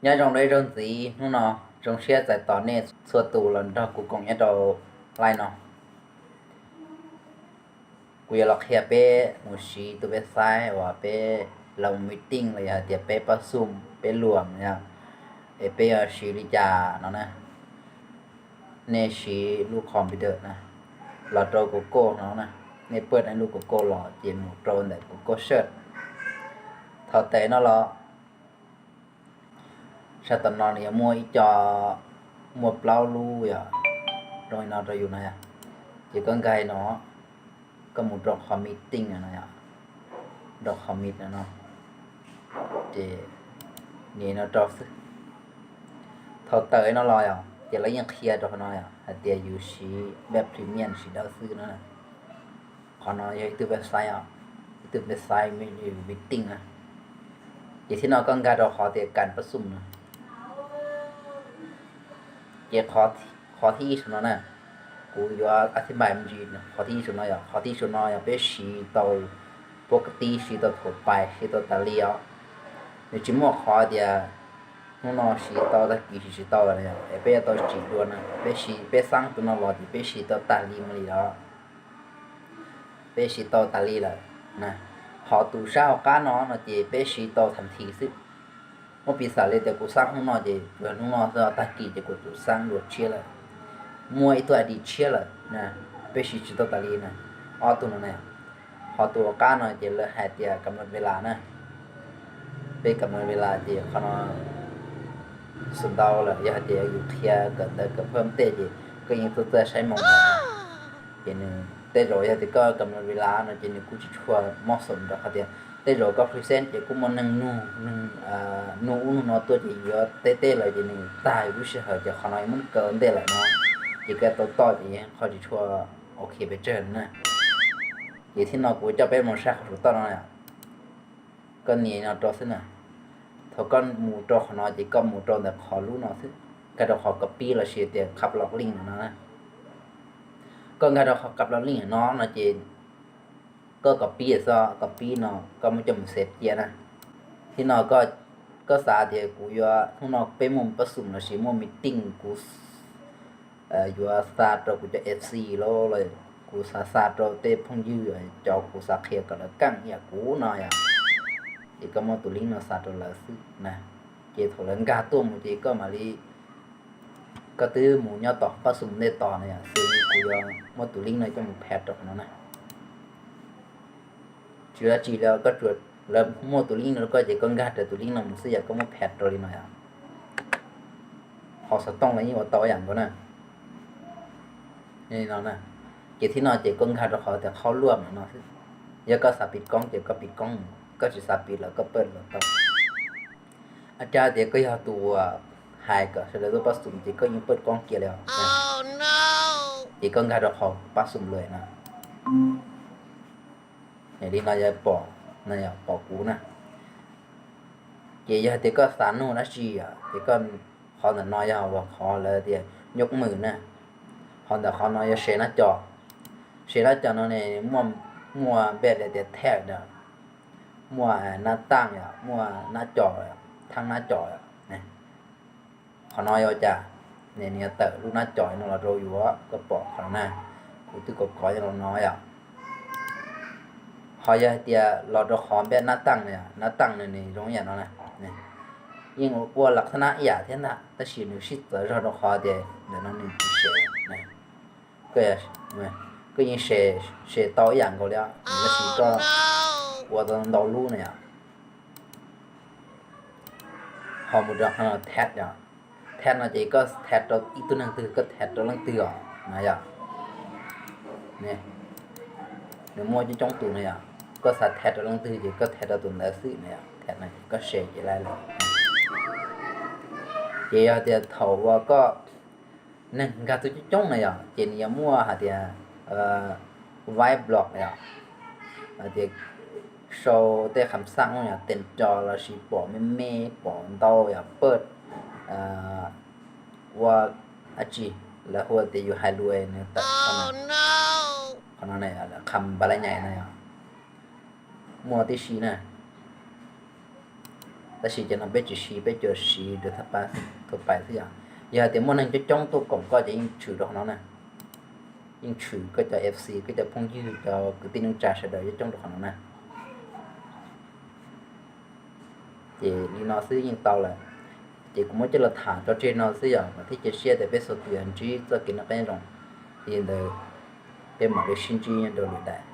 Nyob zoo rau ib zaug ntxiv, hnub no zoo siab txais tos nej txhua tus los nrog kuv koom nyob rau live no. Kuv yuav los qhia peb mus siv tus website uas peb los meeting los yog hais tias peb pab xum peb luam no, es peb yuav siv li cas no na. Nej siv lub computer na, los rau Google no na, nej pab nej lub Google los ces mus rau ntawm Google Search. Thaum tawm no los sab tom no nws yuav muaj ib co, muaj plaub lub yom, rau no rau yus no yom. Ces koj nkag no, koj mus rau qhov meeting no yom, rau qhov meet no, ces nias no rau xwb. Thaum tawm no los yom, ces lawv yeej qhia rau qhov no yom, hais tias yus siv web premium siv dawb xwb na. Qhov no yog ib tug website os, ib tug website meeting na. Ces thiab no koj nkag rau qhov tias kas pab xum no. Ces qhov thib ib saum no na, kuv yuav a thib npais me ntsis, qhov thib ib saum no yog, qhov thib ib saum no yog peb siv tau pab kas tib, siv tau thaum pais, siv tau tas li os. Nws tsis muaj qhov tias hnub no siv tau tag kis siv tsis tau lawm, es peb yuav tau tsim dua na. Peb siv, peb xab tus no los ces peb siv tau tas li mus li os. Peb siv tau tas li lawm. Ho tus sab hauv qab no no ces peb siv tau thaum thib xwb. Muab piv xam li tias kuv xab hnub no ces hnub no tag kis ces kuv tus xab dua tshiab lawm, muaj ib tug ID tshiab lawm, peb siv tsis tau tas li na. Ob tug no na, ho tus hauv qab no ces lawv hais tias kam no ve las na. Peb kam no ve las ces qhov no xum ntau lawm, yog hais tias yus qhia kawm ntawv kawm phaj tej ces koj yeej tuaj txawj saib moo. Ces nws tej zaum yog tias koj kam no ve las no ces nws kuj tsis tshua mob xum rau qhov tias tej zaum koj present ces kuj muaj neeg nug, nug ub nug no tuaj ces yuav teb teb lawm ces nws tag lub sij hawm ces qhov no muab kaw ntej lawm no, ces koj tau toj ces yeej qhov tsis tshua ok pes tsawg na. Ces thiab no kuv coj peb mus saib qhov saum toj no. Koj nias no rau xwb na. Thaum koj mus rau qhov no ces koj mus rau ntawm qhov lub no xwb, nkag rau qhov copy lossis tias copy link no na. Koj nkag rau qhov copy link no no ces koj copy xwb, copy no koj muab coj mus xev cia na. Thiab no koj xav tias kuv yuav, hnub no peb muaj pab xum lossis muaj meeting, kuv yuav xa rau kuv cov FC los, los kuv xav xa rau tej phooj ywg cov kuv xav qhia kom lawv keej ib yam kuv no yom. Ces koj muab tus link no xa rau lawv xwb na. Ces thaum lawv nkag tuaj mus ces koj mam li, koj twb mus nyob tom pab xum ntej tos na yom, xws li kuv yuav muab tus link no coj mus paste rau qhov no na. Tsis dab tsi li, koj tsuas, lawv muaj tus link no rau koj ces koj nkag raws tus link no mus xwb, yog koj muab paste rau li no yom, qhov xov tooj los yeej ua tau ib yam nkaus na. Li no na. Ces thiab no ces koj nkag rau qhov tias qhaub luaj no xwb. Yog koj xav piv koob ces koj piv koob, koj tsis xav piv los koj pawj los tau. Ab, cas tias koj yog tus uas hais kom sawv daws tuaj pab xum ces koj yeej pawj koob kiag li os. Ces koj nkag rau qhov pab xum lawm na. Li no yog pom, no yog pom kuv na. Ces yog tias koj xav nug dab tsi ces koj, qhov ntawm no yog uas qhov lawv tias nyob mws na. Qhov ntawm qhov no yog se nab co. Se nab co no ne, muaj npe li tias tab na, muaj nab taaj yom, muaj nab co, thab nab co. Qhov no yog cas? Nws yuav tawm lub nab co no los rau yus, koj pom qhov no na, kuv twb kov kov los no yom. Ho yog hais tias los rau qhov npe nab taaj na, nab taaj nws zoo ib yam no na, yeej ua lam thab nab ib yam thiab ntag, tab sis nws sib txawv zog rau qhov tias ntawm no nws tsis se. Koj yeej se tau ib yam nkaus li, tab sis koj ua tau ntau lub na yom. Ho mus rau qhov no tag yom, tag no ces koj tag rau ib tug neeg twg, koj tag rau leej twg os na yom. Nws muaj coob coob tus na yom, koj xav tag rau leej twg ces koj tag rau tus ntawd xwb na yom, tag no koj se ces laib lawm. Ces yog tias thaum uas koj, neeg nkag tuaj coob coob na yom, ces nws yuav muaj hais tias white block yom, hais tias sau tej kham xaj yom, tes nco lossis pom me me, pom ntau yom, pawj, ua dab tsi, lawv hu tias yus hais lus nws tawm qhov no, qhov no kham npa laj nyais no yom, muaj tib si na. Tab sis cov no peb tsis siv, peb tsuas siv rau thaj pab thaj pais xwb yom. Yog hais tias muaj neeg coob coob tuaj koom koj ces yeej tshwm rau qhov no na. Yeej tshwm koj cov F C, koj cov phooj ywg, cov kwv tij neej tsa sawv daws coob coob rau qhov no na. Ces li no xwb yeej tau lawm. Ces kuv muab coj los tham tso tseg no xwb yom, mas thiab cia siab tias peb txhua tus yuav ntsib txoj kev noj qab nyob zoo. Yog li ntawd, peb mam li sib ntsib nyob rau lwm daim.